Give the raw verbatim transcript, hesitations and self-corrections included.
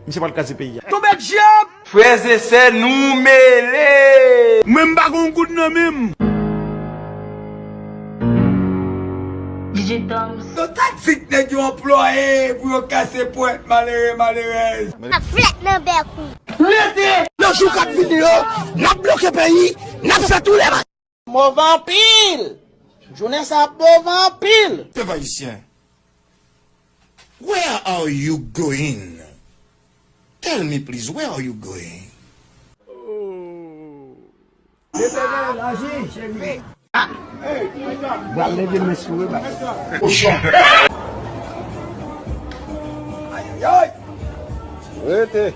Misye pral kraze peyi a. Tonbe dyab! Frè e sè, nou mele! Mwen m pa gon goud nan men m. D J Toms. Yo taktik nèg yo anplwaye pou yo kase pwent malere malerèz. Ak flèt nan bèk ou. Nan jou k ap vini yo, n ap bloke peyi, n ap fè tou lè bagay. Move anpil! Jounen sa ap move anpil! Pèp ayisyen, where are you going? Tell me please, where are you going? Pral leve men sou yo, baz. Rete.